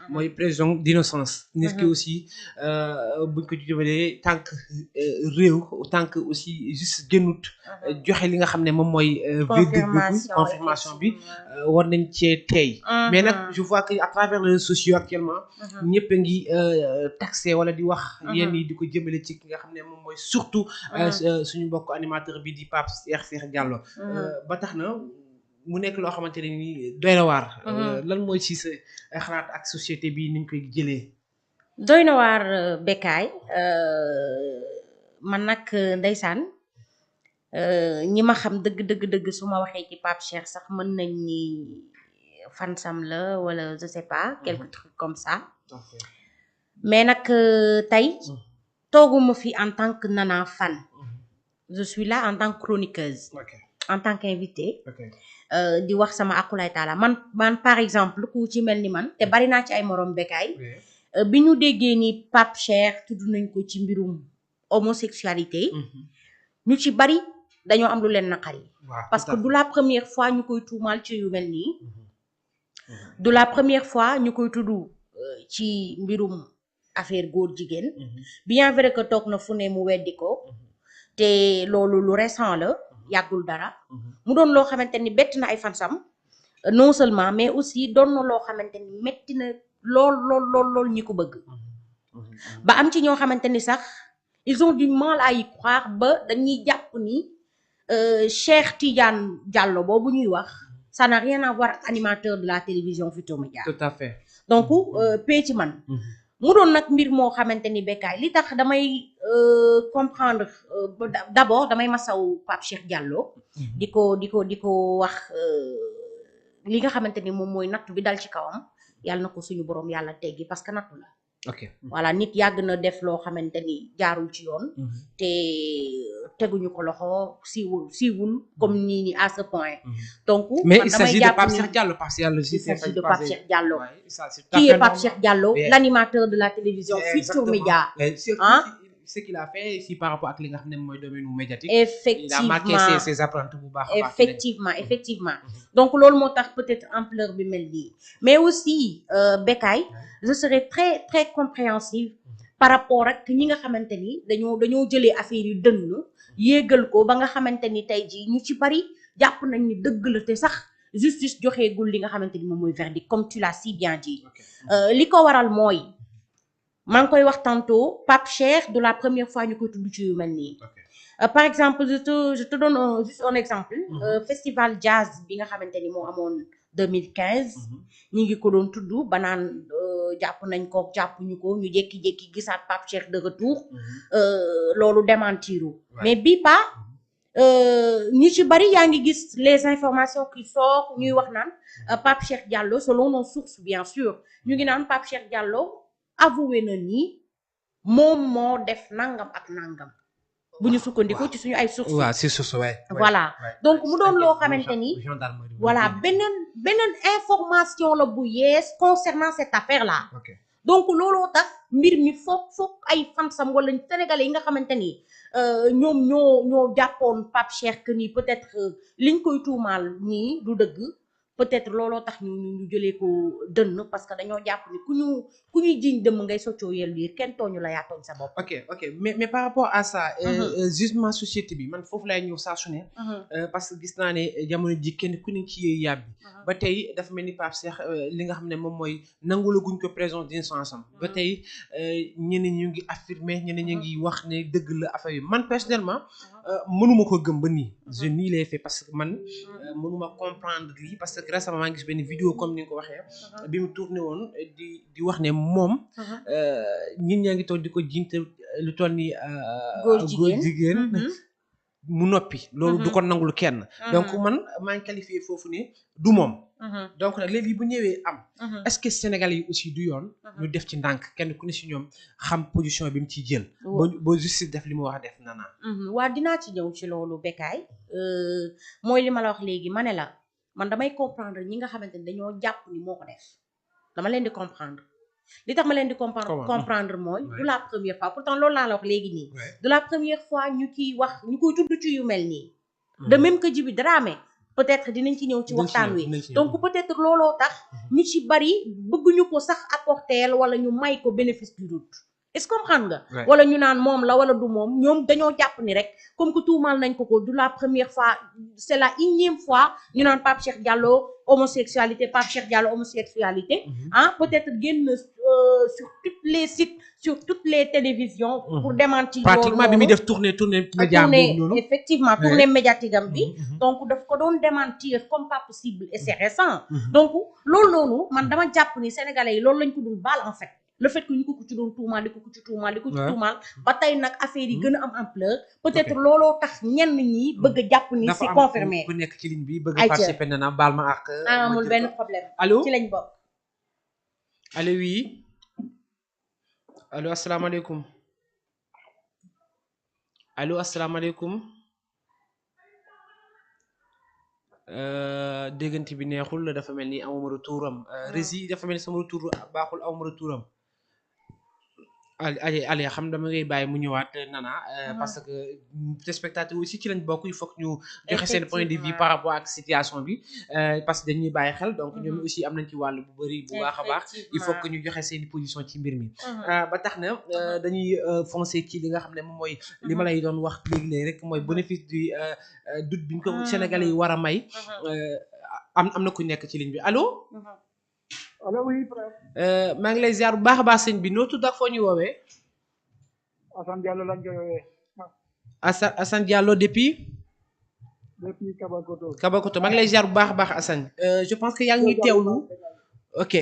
mooy présomption d'innocence nit ki aussi buñ ko jëmalee tànk réew tànk aussi juste génnut joxe li nga xam ne moom mooy verdict bi confirmation bi war nañ cee teey mais nag je vois que à travers les réseaux sociaux actuellement ñëpp a ngi taxé wala di wax yenn yi di ko jëmale ci ki nga xam ne moom mooy surtout suñu mbokk animateur bi di Pape Cheikh Diallo ba tax na mu nekk loo xamante ne ni doy na waar lan mooy ci sa xalaat ak société bi niñ koy jëlee doy na waar Bécaye man nag ndeysaan ñi ma xam dëgg su ma waxee ci Pape Cheikh sax mën nañ ni fansam la wala je sais pas quelque truc comme ça mais nag tey tooguma fi en tant que Nana fan je suis là en tant que chroniqueuse en tant qu'invité di wax sama akulay taala man par exemple ku ci mel ni man te bari naa ci ay morom Bécaye bi ñu déggee ni Pape Cheikh tudd nañ ko ci mbirum homosexualité ñu ci bari dañoo am lu leen naqari parce que du la première fois ñu koy tuumaal ci yu mel nii du la première fois ñu koy tudd ci mbirum affaire góor jigéen bien vrai que toog na fu ne mu weddi ko te loolu lu récent la yàggul dara mu doon loo xamante ni bett na ay fansam non seulement mais aussi doon na loo xamante ni metti na lool ñi ko bëgg ba am ci ñoo xamante ni sax ils ont du mal à y croire ba dañuy jàpp ni Cheikh Tidiane Diallo boobu ñuy wax ça n'a rien à voir ak animateur de la télévision Futurs Médias tout à fait donc ci man mu doon nag mbir moo xamante ni Bécaye li tax damay comprendre d'abord damay masaw Pape Cheikh Diallo di ko wax li nga xamante ni moom mooy nattu bi dal ci kawam yàlla na ko suñu borom yàlla teggi parce que nattu la voilà nit yàgg na def loo xamante ni jaarul ci yoon te teguñu ko loxo siiwul comme nii à ce point donc mais il s'agit de Pape Cheikh Diallo il s'agit de Pape Cheikh Diallo qui est Pape Cheikh Diallo l'animateur de la télévision Futurs Médias ce qu'il a fait ici par rapport ak li nga xam ne mooy domaine médiatique effectivement il a marqué ses apprentis bu baax effectivement donc loolu moo tax peut-être ampleur bi mel nii mais aussi Bécaye je serais très très compréhensive par rapport ak ñi nga xamante ni dañoo jëlee affaire yu dënn yéegal ko ba nga xamante ni tey jii ñu ci bari jàpp nañ ni dëgg la te sax justice joxeegul li nga xamante ni moom mooy verdict comme tu l'as si bien dit li ko waral mooy maa ngi koy wax tantôt Pape Cheikh de la première fois ñu koy tudd ci yu mel nii par exemple je te donne juste un exemple festival jazz bi nga xamante ni moo amoon 2015 ñi ngi ko doon tudd ba naan jàpp nañ ko jàppuñu ko ñu jékki-jékki gisaat Pape Cheikh de retour loolu démentiru mais bii pas ñu ci bari yaa ngi gis les informations qui sortent ñuy wax naan Pape Cheikh Diallo selon nos sources bien sûr ñu ngi naan Pape Cheikh Diallo avoué na ni moom moo def nangam ak nangam bu ñu sukkandiku ci suñu ay sources voilà donc mu doon loo xamante ni voilà beneen information la bu yees concernant cette affaire là donc looloo tax mbir mi foog ay fansam wala sénégalais yi nga xamante ni ñoom ñoo jàppoon Pape Cheikh que ni peut-être liñ koy tuumaal nii du dëgg peut-être looloo tax ñu jëlee ko dënn parce que dañoo jàpp ni ku ñuy jiiñ dëmm ngay soccoo yel liir kenn tooñu la yaa tooñ sa bopp. ok mais par rapport à ça. jugement société bi man foofu lay ñëw saa su ne. parce que gis naa ne jamono ji kenn ku ne ci yee yàbbi. ba tey dafa mel ni Pape Cheikh li nga xam ne moom mooy nangulaguñ ko présomption d'innocence am. ba tey ñeneen ñu ngi affirmer ñeneen ñu ngi wax ne dëgg la affaire yi man personnellement. mënuma ko gëm ba nii. je nie les faits parce que man mënuma comprendre lii parce que récemment maa ngi gis benn vidéo comme ni nga ko waxee. bi mu tourné woon di wax ne moom. ñit ñaa ngi toog di ko jiinte lu toll ni. góor jigéen mu noppi. loolu du ko nangul kenn. donc man maa ngi qualifié foofu ne du moom. donc nag léegi bu ñëwee am. est-ce que Sénégalais yi aussi du yoon. ñu def ci ndànk kenn ku ne si ñoom xam position bi mu ciy jël. ba justice def li mu wax def nana. waa dinaa ci ñëw ci loolu Bécaye mooy li ma la wax léegi ma ne la man damay comprendre ñi nga xamante ni dañoo jàpp ni moo ko def dama leen di comprendre li tax ma leen di comprendre mooy du la première fois pourtant loolu laa la wax léegi nii de la première fois ñu kiy wax ñu koy tudd ci yu mel nii de même que Djiby Dramé peut-être dinañ ci ñëw ci waxtaan wi dinañ ci ñëw. donc peut-être looloo tax ñu ci bari bëgguñu ko sax apporter wala ñu may ko bénéfice du doute est-ce que comprendre nga Ouais. wala ñu naan moom la wala du moom ñoom dañoo jàpp ni rek comme que tuumaal nañ ko du la première fois c'est la énième fois ñu naan Pape Cheikh Diallo homosexualité Pape Cheikh Diallo homosexualité peut-être génn sur tous les sites sur toutes les télévisions pour démentir pratiquement bi muy def tournée média boobu noonu effectivement tournée médiatique am bi donc daf ko doon démentir comme pas possible et c'est récent donc loolu noonu man dama jàpp ni sénégalais yi loolu lañ ko dul baal en fait le fait que ñu ko ci doon tuumaal di ko ci tuumaal ba tey nag affaire yi gën a am ampleur peut-être looloo tax ñenn ñi bëgg a jàpp ni c'est confirmé ku nekk ci ligne bi bëgg a participer na baal ma ak amul benn problème allo ci lañ bokk allo oui allo asalaamaaleykum allo asalaamaaleykum déggante bi neexul dafa mel ni amuma retouram rési dafa mel ni sama retour baaxul amuma retouram allez xam dama ngay bàyyi mu ñëwaat Nana parce que téléspectateurs aussi ci lañ bokk il faut que ñu joxe seen point de vue par rapport ak situation bi parce que dañuy bàyyi xel donc ñoom aussi am nañ ci wàll bu bëri bu baax a baax il faut que ñu joxe seen position ci mbir mi ba tax na dañuy foncer ci li nga xam ne moom mooy li ma lay doon wax léegi rek mooy bénéfice du doute bi ñu ko Sénégalais yi war a may am na ku nekk ci ligne bi allo allo oui frère. maa ngi lay ziar bu baax a baax sëñ bi noo tudd ak foo ñu woowee. Assane Diallo lañ koy woowee. Assane Diallo depuis. depuis Kabakoto. Kabakoto maa ngi lay ziar bu baax a baax Assane. je pense que yaa ngi ñuy teewlu. ok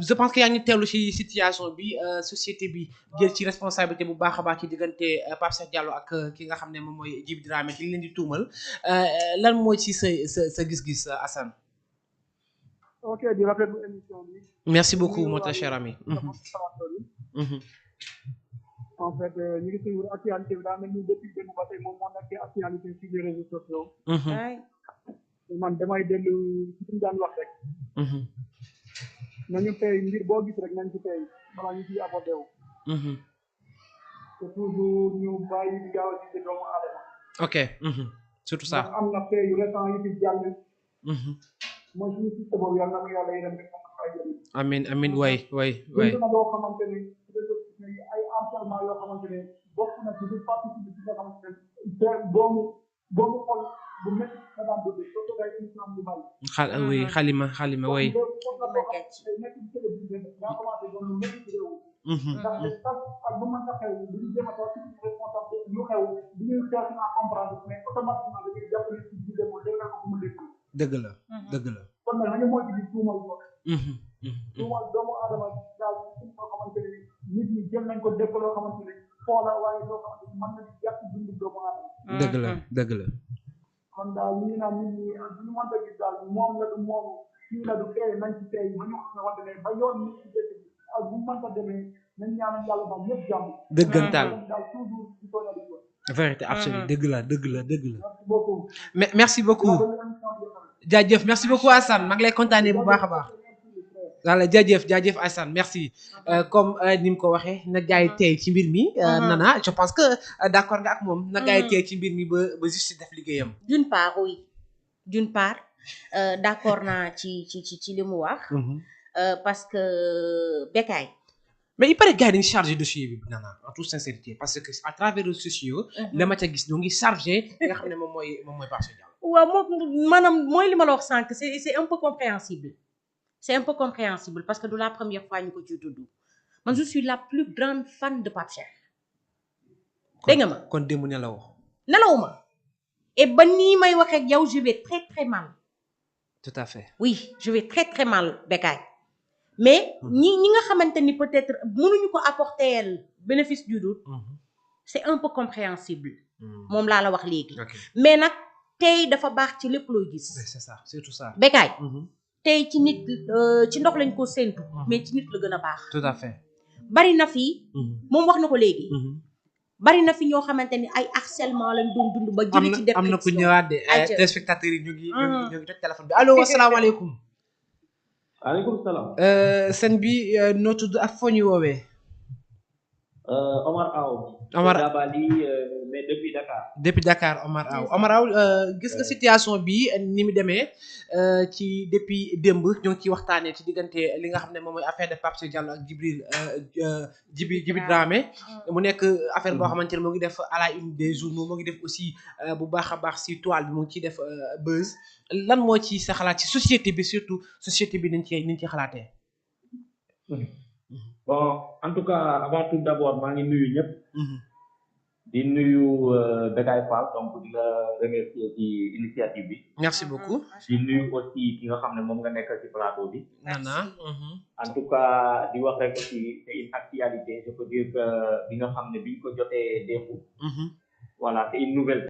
je pense que yaa ngi ñuy teewlu ci situation bi société bi jël ci responsabilité bu baax a baax ci diggante Pape Cheikh Diallo ak ki nga xam ne moom mooy Djiby Dramé ci li leen di tuumal lan mooy ci sa gis-gis Assane. ok di rafetlu émission bi. merci beaucoup mon cher ami. en fait ñu ngi suivre actualité bi daa mel ni depuis démb ba tey moom moo nekk actualité sur les réseaux sociaux. man damay dellu ci li ñu daan wax rek. nañu tey mbir boo gis rek nañ ci tey balaa ñu ciy abordé wu. te toujours ñu bàyyi di gaaw a gisee doomu aadama. ok surtout ça. am na tey yu récent yu fi jàll. mooy suñu système boobu yàlla na ko yàlla yërëm rek moom ay jëriñ. amiin way. na loo xamante ne ay harcèlement yoo xamante ne bokk na ci biir participer ci nga xamante ne boobu xol bu métti nga daan dund surtout ay émission yu bari. xalima way. nekk ci télévision daa commencé doon lu métti ci réew. ndaxte sax ak bu mën a xew du ñu jéem a toog ci responsable lu xew du ñuy chercher à comprendre mais automatiquement dañuy jàpp ne ci biir moom dégg ko mu dégg. dëgg la. kon nag nañu moytu di tuumal ko. tuumal doomu aadama daal suñu loo xamante ne nit ñi jël nañ ko dégg loo xamante ne foola waaye loo xamante ne mën na di jàpp dundu doomu aadama. dëgg la. kon daal ñu naan nit ñi duñu mën a gis daal moom la du moom fii la du tey nañ ci tey ba ñu xamante ne ba yoon nit ci dëkk bi ak bu mën a demee nañ ñaanal yàlla ba ñëpp jàmm. dëggantaan daal toujours di ko la di ko. vérité absolue dëgg la. merci beaucoup. merci beaucoup. jaajëf merci beaucoup Assane maa ngi lay kontaanee bu baax a baax. voilà jaajëf Assane merci comme ni mu ko waxee na gaay tey ci mbir mi. Nana je pense que d'accord nga ak moom. na gaay tey ci mbir mi ba juste def liggéeyam. d'une part d'accord naa ci li mu wax. parce que Bécaye. mais il paraît gars yi dañuy chargé dossier bi Nana en toute sincérité parce que à travers les réseaux sociaux. la ma ca gis ñoo ngi chargé li nga xam ne moom mooy Pape Cheikh Diallo. waaw moom maanaam mooy li ma la wax sànq c'est un peu compréhensible. c'est un peu compréhensible parce que de la première fois ñu ko ciy tudd man je suis la plus grande fan de Pape Cheikh. dégg nga ma kon démb nelawuma et ba nii may wax ak yow je vais très très mal. tout à fait. oui je vais très très mal Bécaye mais ñi nga xamante ni peut-être mënuñu ko apporter bénéfice du doute. c'est un peu compréhensible. moom laa la wax léegi. mais nag tey dafa baax ci lépp looy gis. c'est ça surtout ça. Bécaye. tey ci nit ci ndox lañ ko séntu. mais ci nit la gën a baax. tout à fait. bari na fi. moom wax na ko léegi. bari na fi ñoo xamante ni ay harcèlement lañ doon dund ba. jëlee ci am na ku ñëwaat de téléspectateurs yi ñu ngi jot téléphone bi allo asalaamaaleykum. waaleykum salaam. sëñ bi noo tudd ak foo ñu woowee. Omar Aw. Omar Dabali, mais depuis Dakar. depuis Dakar Omar Aw gis nga situation bi ni mu demee ci depuis démb ñoo ngi ciy waxtaanee ci diggante li nga xam ne moom mooy affaire de Pape Cheikh Diallo ak Djibi Dramé mu nekk affaire boo xamante ne moo ngi def à la une des journaux moo ngi def aussi bu baax a baax si toile bi mu ngi ciy def buzz lan moo ci sa xalaat ci société bi surtout société bi niñ ci xalaatee. Bon, en tout cas, avant tout d'abord, maa ngi nuyu ñëpp. Di nuyu Bekay Fall donc di la remercier ci initiative bi. Merci beaucoup. Di nuyu aussi ki nga xam ne moom nga nekkal ci plateau bi. Nana. En tout cas di wax rek aussi c'est une actualité je peux dire que bi nga xam ne biñ ko jotee démb. Voilà c'est une nouvelle.